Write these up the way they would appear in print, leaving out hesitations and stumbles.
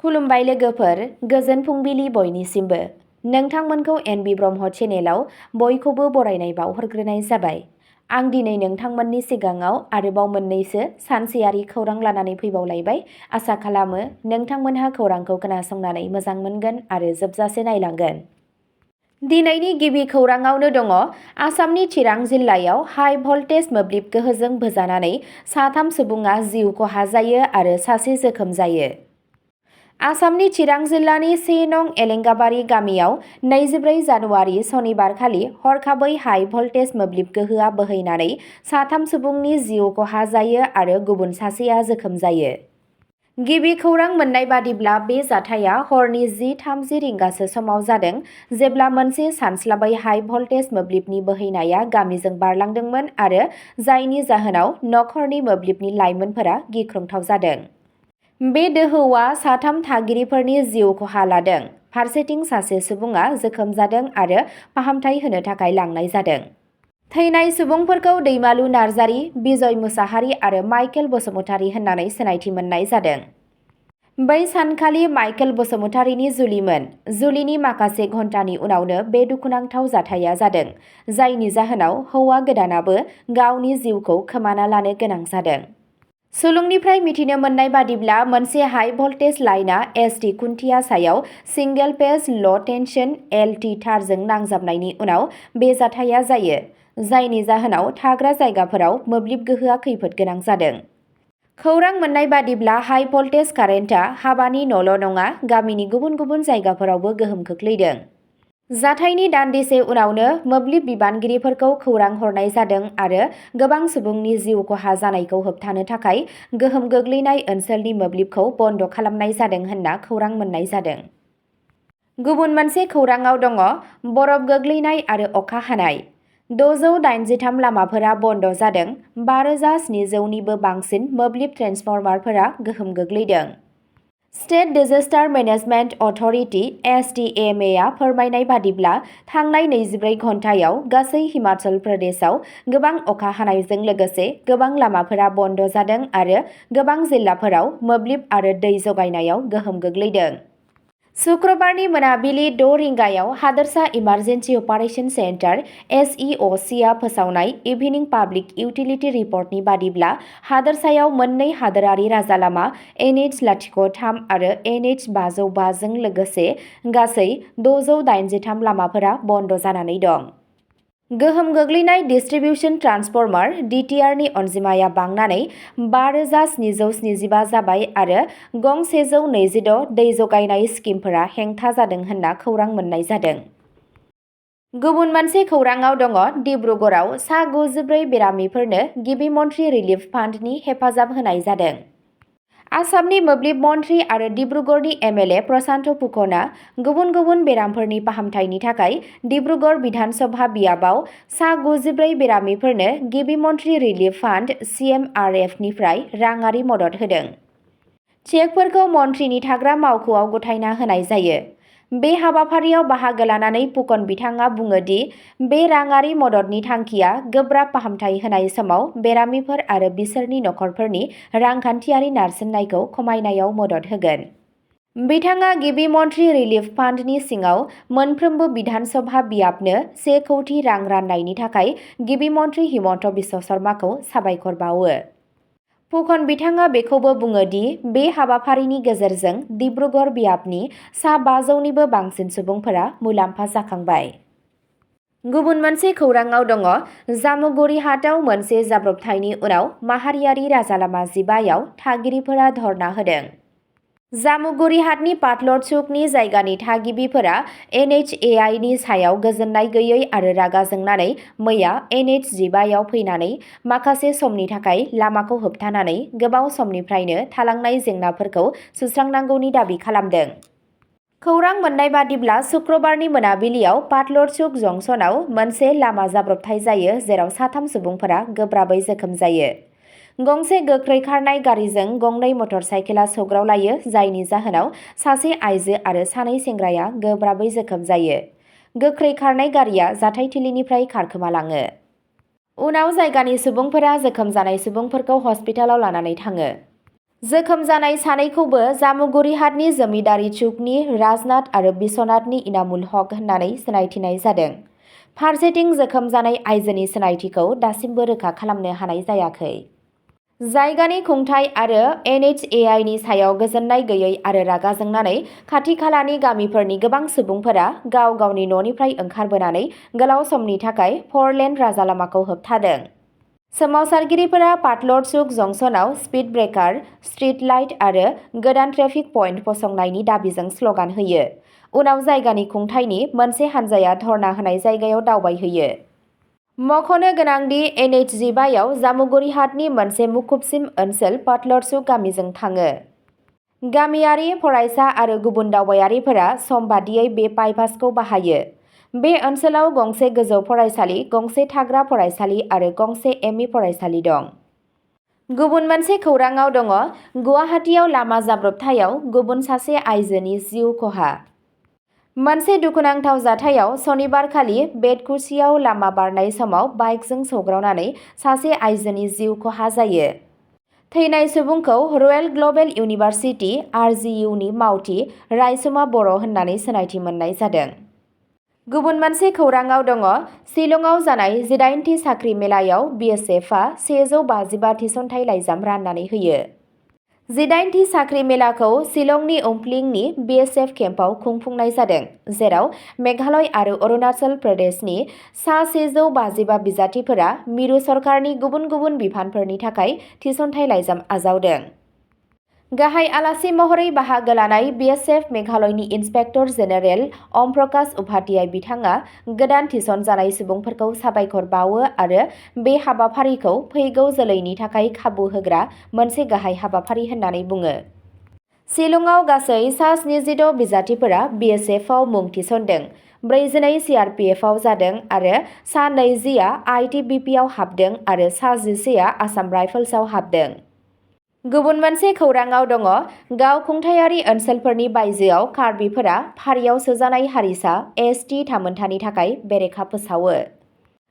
खुलुमबाय लोगोफोर, गोजोन फुंबिलि बयनिसिमबो। नोंथांमोनखौ एनबि ब्रह्म चेनेलाव बयखौबो बरायनाय बावहरग्रोनाय जाबाय। आं दिनै नोंथांमोननि सिगाङाव आरोबाव मोननैसो सानसेयारि खौरां लानानै फैबावलायबाय। आसा खालामो नोंथांमोनहा खौरांखौ खोनासंनानै मोजां मोनगोन आरो जोबजासे नायलांगोन। दिनैनि गिबि खौराङावनो दङ, आसामनि चिरां जिल्लायाव हाइ भल्टेज मोब्लिब गोहोजों बोजानानै साथाम सुबुङा जिउ खहा जायो आरो सासे जोखोम जायो। आसामनि चिरां जिल्लानि 1 नं एलेंगाबारि गामियाव 24 जानुवारि सनिबारखालि हरखाबै हाइ भल्टेज मोब्लिब गोहोआ बोहैनानै साथाम सुबुंनि जिउ खहा जायो आरो गुबुन सासेया जोखोम जायो। गिबि खौरां मोननाय बादिब्ला बे जाथाया हरनि 10:30 रिंगासो समाव जादों, जेब्ला मोनसे सानस्लाबै हाइ भल्टेज मोब्लिबनि बोहैनाया गामिजों बारलांदोंमोन आरो जायनि जाहोनाव नखरनि मोब्लिबनि लाइनफोरा गिख्रंथाव जादों। बे दोहौआ साथाम थागिरिफोरनि जिउ खहा लादों। फारसेथिं सासे सुबुङा जोखोम जादों आरो फाहामथाय होनो थाखाय लांनाय जादों। थैनाय सुबुंफोरखौ दैमालु नार्जारि, बिजय मुसाहारि आरो माइकेल बसुमतारि होननानै सिनायथि मोननाय जादों। बै सानखालि माइकेल बसुमतारिनि जुलिमोन। जुलिनि माखासे घन्टानि उनावनो बे दुखुनांथाव जाथाया जादों, जायनि जाहोनाव हौवा गोदानाबो गावनि जिउखौ खोमाना लानो गोनां जादों। सुलुंनिफ्राय मिथिनो मोननाय बादिब्ला मोनसे हाइ भल्टेज लाइनआ एसटि खुन्थिया सायाव सिंगेल फेज ल' टेनसन एलटि थारजों नांजाबनायनि उनाव बे जाथाया जायो, जायनि जाहोनाव थाग्रा जायगाफोराव मोब्लिब गोहोआ खैफोद गोनां जादों। खौरां मोननाय बादिब्ला हाइ भल्टेज कारेन्टआ हाबानि न'ल' नङा, गामिनि गुबुन गुबुन जायगाफोरावबो गोहोम खोख्लैदों। जाथायनि दान्दिसे उनावनो मोब्लिब बिबानगिरिफोरखौ खौरां हरनाय जादों आरो गोबां सुबुंनि जिउ खहा जानायखौ होबथानो थाखाय गोहोम गोग्लैनाय ओनसोलनि मोब्लिबखौ बन्द खालामनाय जादों होनना खौरां मोननाय जादों। गुबुन मोनसे खौराङाव दङ, बरफ गोग्लैनाय आरो अखा हानाय। 683 लामाफोरा बन्द जादों। 5700 निबो बांसिन मोब्लिब ट्रेन्सफर्मारफोरा गोहोम गोग्लैदों। स्टेट डिजास्टार मेनेजमेन्ट अथ'रिटि (एसडिएमए) आ फोरमायनाय बादिब्ला थांनाय 24 घन्टायाव गासै हिमाचल प्रदेशआव गोबां अखा हानायजों लोगोसे गोबां लामाफोरा बन्द जादों आरो गोबां जिल्लाफोराव मोब्लिब आरो दै जगायनायाव गोहोम गोग्लैदों। शुक्रबारनि मोनाबिलि 6 रिंगायाव हादोरसा इमार्जेन्सि अपारेशन सेन्टार (एसइअसि) आ फोसावनाय इभिनिं पाब्लिक इउटिलिटि रिपर्टनि बादिब्ला हादोरसायाव मोननै हादोरारि राजालामा NH-03 आरो NH-505 जों लोगोसे गासै 683 लामाफोरा बन्द जानानै दं। गोहोम गोग्लैनाय डिस्ट्रिबिउसन ट्रान्सफर्मार (DTR) नि अनजिमाया बांनानै 5775 जाबाय आरो गं 126 दै जगायनाय स्किमफोरा हेंथा जादों होनना खौरां मोननाय जादों। गुबुन मोनसे खौराङाव दङ, डिब्रुगड़आव सा 94 बेरामिफोरनो गिबि मन्त्रि रिलिफ फान्डनि हेफाजाब होनाय जादों। आसामनि मोब्लिब मन्थ्रि आरो डिब्रुगड़नि एमएलए प्रशान्त फुकनआ गुबुन गुबुन बेरामफोरनि फाहामथायनि थाखाय डिब्रुगड़ बिधान सभा बियाबाव सा 94 बेरामिफोरनो गिबि मन्त्रि रिलिफ फान्ड (CMRF) निफ्राय राङारि मदद होदों। चेकफोरखौ मन्थ्रिनि थाग्रा मावख'आव गथायना होनाय जायो। बे हाबाफारियाव बाहागो लानानै फुकन बिथाङा बुङो दि बे राङारि मददनि थांखिया गोब्राब फाहामथाय होनाय समाव बेरामिफोर आरो बिसोरनि नखरफोरनि रांखान्थियारि नारसिननायखौ खमायनायाव मदद होगोन। बिथाङा गिबि मन्त्रि रिलिफ फान्डनि सिङाव मोनफ्रोमबो बिधान सभा बियाबनो 1 कौटि रां राननायनि थाखाय गिबि मन्त्रि हिमन्त बिश्व शर्माखौ साबायखर बावो। फुकन बिथाङा बेखौबो बुङो दि बे हाबाफारिनि गेजेरजों डिब्रुगड़ बियाबनि सा 500 निबो बांसिन सुबुंफोरा मुलाम्फा जाखांबाय। गुबुन मोनसे खौराङाव दङ, जामुगुरि हाटआव मोनसे जाब्रबथायनि उनाव माहारियारि राजालामा 15 आव थागिरिफोरा धर्ना होदों। जामुगुरि हाटनि पाटलर चुकनि जायगानि थागिबिफोरा NHAI नि सायाव गोजोननाय गैयै आरो रागा जोंनानै मैया NH-15 आव फैनानै माखासे समनि थाखाय लामाखौ होबथानानै गोबाव समनिफ्रायनो थालांनाय जेंनाफोरखौ सुस्रांनांगौनि दाबि खालामदों। खौरां मोननाय बादिब्ला शुक्रबारनि मोनाबिलियाव पाटलर चुक जंक्शनआव मोनसे लामा जाब्रबथाय जायो जेराव साथाम सुबुंफोरा गोब्राबै जोखोम जायो। गंसे गोख्रै खारनाय गारिजों गंनै मटर साइकेलआ सौग्रावलायो, जायनि जाहोनाव सासे आइजो आरो सानै सेंग्राया गोब्राबै जोखोम जायो। गोख्रै खारनाय गारिया जाथायथिलिनिफ्राय खारखोमालाङो। उनाव जायगानि सुबुंफोरा जोखोम जानाय सुबुंफोरखौ हस्पिटालाव लानानै थाङो। जोखोम जानाय सानैखौबो जामुगुरि हाटनि जमिदारि चुकनि राजनाथ आरो बिश्वनाथनि इनामुल हक होननानै सिनायथिनाय जादों। फारसेथिं जोखोम जानाय आइजोनि सिनायथिखौ दासिमबो रोखा खालामनो हानाय जायाखै। जायगानि खुंथाय आरो NHAIनि सायाव गोजोननाय गैयै आरो रागा जोंनानै खाथि खालानि गामिफोरनि गोबां सुबुंफोरा गाव गावनि न'निफ्राय ओंखारबोनानै गोलाव समनि थाखाय 4-लेन राजालामाखौ होबथादों। सोमावसारगिरिफोरा पाटलर चुक जंक्शनाव स्पिड ब्रेकार, स्ट्रीट लाइट आरो गोदान ट्रेफिक पइन्ट फसंनायनि दाबिजों स्लगान होयो। उनाव जायगानि खुंथायनि मोनसे हानजाया धर्ना होनाय जायगायाव दावबायहैयो। मख'नो गोनांदि NH-15 आव जामुगुरि हाटनि मोनसे मुखुबसिन ओनसोल पाटलर चुक गामिजों थाङो। गामियारि, फरायसा आरो गुबुन दावबायारिफोरा सम बादियै बे बाइपासखौ बाहायो। बे ओनसोलाव गंसे गोजौ फरायसालि, गंसे थाग्रा फरायसालि आरो गंसे ME फरायसालि दं। गुबुन मोनसे खौराङाव दङ गुवाहाटीआव लामा जाब्रबथायाव गुबुन सासे आइजोनि जिउ खहा। मोनसे दुखुनांथाव जाथायाव सनिबारखालि बेतकुसियाव लामा बारनाय समाव बाइकजों सौग्रावनानै सासे आइजोनि जिउ खहा जायो। थैनाय सुबुंखौ रयेल ग्लबेल इउनिभार्सिटी RGU नि मावथि रायसुमा बर' होननानै सिनायथि मोननाय जादों। गुबुन मोनसे खौराङाव दङ शिलंआव जानाय 18थि साख्रि मेलायाव BSFआ 155 थिसनथाइ लाइजाम राननानै होयो। 18थि साख्रि मेलाखौ शिलंनि उमफ्लिंनि BSF केम्पआव खुंफुंनाय जादों, जेराव मेघालय आरो अरुणाचल प्रदेशनि सा 155 बिजाथिफोरा मिरु सरकारनि गुबुन गुबुन बिफानफोरनि थाखाय थिसनथाइ लाइजाम आजावदों। गाहाय आलासि महरै बाहागो लानाय BSF मेघालयनि inspector general Om Prakash Upadhyay बिथाङा गोदान थिसनजानाय सुबुंफोरखौ साबायखर बावो आरो बे हाबाफारिखौ फैगौ जोलैनि थाखाय खाबु होग्रा मोनसे गाहाय हाबाफारि होननानै बुङो। शिलंआव गासै सा 76 बिजाथिफोरा BSFआव मुं थिसनदों, 42 CRPFआव जादों आरो सा 20आ ITBPआव हाबदों आरो सा 11आ आसाम राइफल्सआव हाबदों। गुबुन मोनसे खौराङाव दङ गावखुंथायारि ओनसोलफोरनि बायजोआव कार्बिफोरा फारियाव सोजानाय हारिसा ST थामोनथानि थाखाय बेरेखा फोसावो।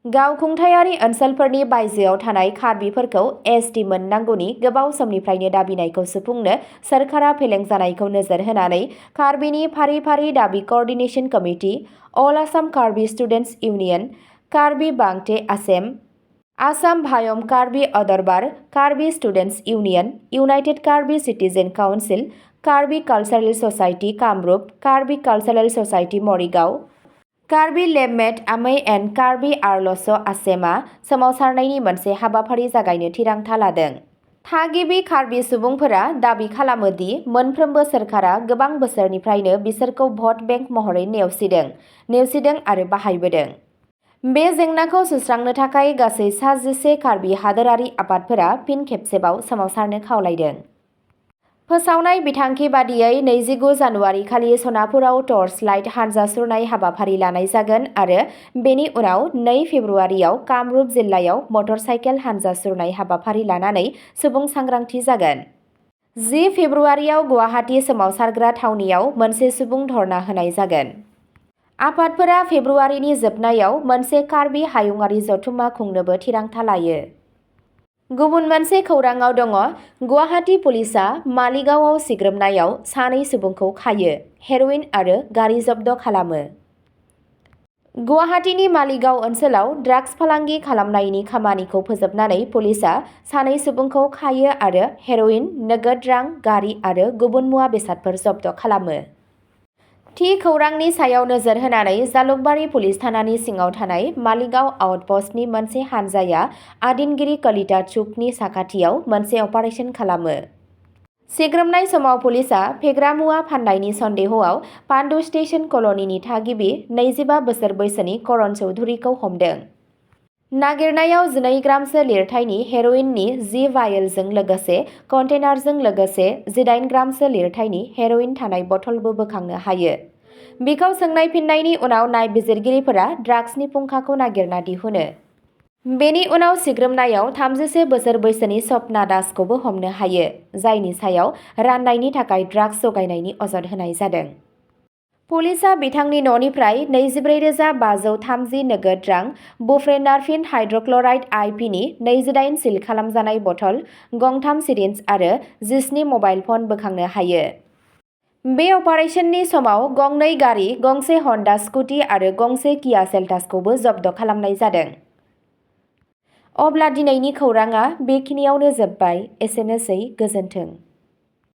गावखुंथायारि ओनसोलफोरनि बायजोआव थानाय कार्बिफोरखौ ST मोननांगौनि गोबाव समनिफ्रायनो दाबिनायखौ सुफुंनो सोरखारा फेलें जानायखौ नोजोर होनानै कार्बिनि फारि फारि दाबि coordination committee, all Assam Karbi students union, Karbi बांटे आसेम, आसाम भायम कार्बि अदरबार, Karbi students union, united Karbi citizen council, Karbi cultural society Kamrup, Karbi cultural society Morigaon, Karbi लेबमेट आमै एन्ड कार्बि आर्लस आसेमआ सोमावसारनायनि मोनसे हाबाफारि जागायनो थिरांथा लादों। थागिबि कार्बि सुबुंफोरा दाबि खालामो दि मोनफ्रोमबो सोरखारा गोबां बोसोरनिफ्रायनो बिसोरखौ भट बेंक महरै नेवसिदों आरो बाहायबोदों। बे जेंनाखौ सुस्रांनो थाखाय गासै सा 11 कार्बि हादोरारि आफादफोरा फिन खेबसेबाव सोमावसारनो खावलायदों। फोसावनाय बिथांखि बादियै 29 जानुवारि खालि सनापुराव टर्च लाइट हानजा सुरनाय हाबाफारि लानाय जागोन आरो बेनि उनाव 2 फेब्रुआरियाव कामरुप जिल्लायाव मटर साइकेल हानजा सुरनाय हाबाफारि लानानै सुबुं सांग्रांथि जागोन। 10 फेब्रुआरियाव गुवाहाटी सोमावसारग्रा थावनियाव मोनसे सुबुं धर्ना होनाय जागोन। आफादफोरा फेब्रुआरिनि जोबनायाव मोनसे कार्बि हायुंआरि जथुम्मा खुंनोबो थिरांथा लायो। गुबुन मोनसे खौराङाव दङ गुवाहाटी पुलिसआ मालिगावआव सिग्रोमनायाव 2 सुबुंखौ खायो, हेर'इन आरो गारि जब्द खालामो। गुवाहाटीनि मालिगाव ओनसोलाव ड्राग्स फालांगि खालामनायनि खामानिखौ फोजोबनानै पुलिसआ 2 सुबुंखौ खायो आरो हेर'इन, नोगोद रां, गारि आरो गुबुन मुवा बेसादफोर जब्द खालामो। थि खौरांनि सायाव नोजोर होनानै जालुकबारि पुलिस थानानि सिङाव थानाय मालिगाव आउटपस्टनि मोनसे हानजाया आदिनगिरि कलिता चुकनि साखाथियाव मोनसे अपारेसन खालामो। सिग्रोमनाय समाव पुलिसआ फेग्रा मुवा फाननायनि सन्देहआव पान्डु स्टेशन कल'निनि थागिबि 25 बोसोर बैसोनि करण चौधुरीखौ हमदों। नागिरनायाव 12 ग्रामसो लिरथायनि हेर'इननि 10 भायलजों लोगोसे कन्टेनारजों लोगोसे 18 ग्रामसो लिरथायनि हेर'इन थानाय बथलबो बोखांनो हायो। बिखौ सोंनाय फिननायनि उनाव नायबिजिरगिरिफोरा ड्राग्सनि फुंखाखौ नागिरना दिहुनो। बेनि उनाव सिग्रोमनायाव 31 बोसोर बैसोनि सपना दासखौबो हमनो हायो, जायनि सायाव राननायनि थाखाय ड्राग्स जगायनायनि अजद होनाय जादों। पुलिसआ बिथांनि न'निफ्राय 24,530 नोगोद रां, बुप्रेनारफिन हाइड्र'क्ल'राइड आइ.पि.नि 28 सिल खालामजानाय बथल, गंथाम सिरिन्ज आरो 17 मबाइल फन बोखांनो हायो। बे अपारेशननि समाव गंनै गारि, गंसे हन्डा स्कुटि आरो गंसे किया सेल्टासखौबो जब्द खालामनाय जादों। अब्ला दिनैनि खौरांआ बेखिनियावनो जोबबाय। एसेनोसै, गोजोन्थों।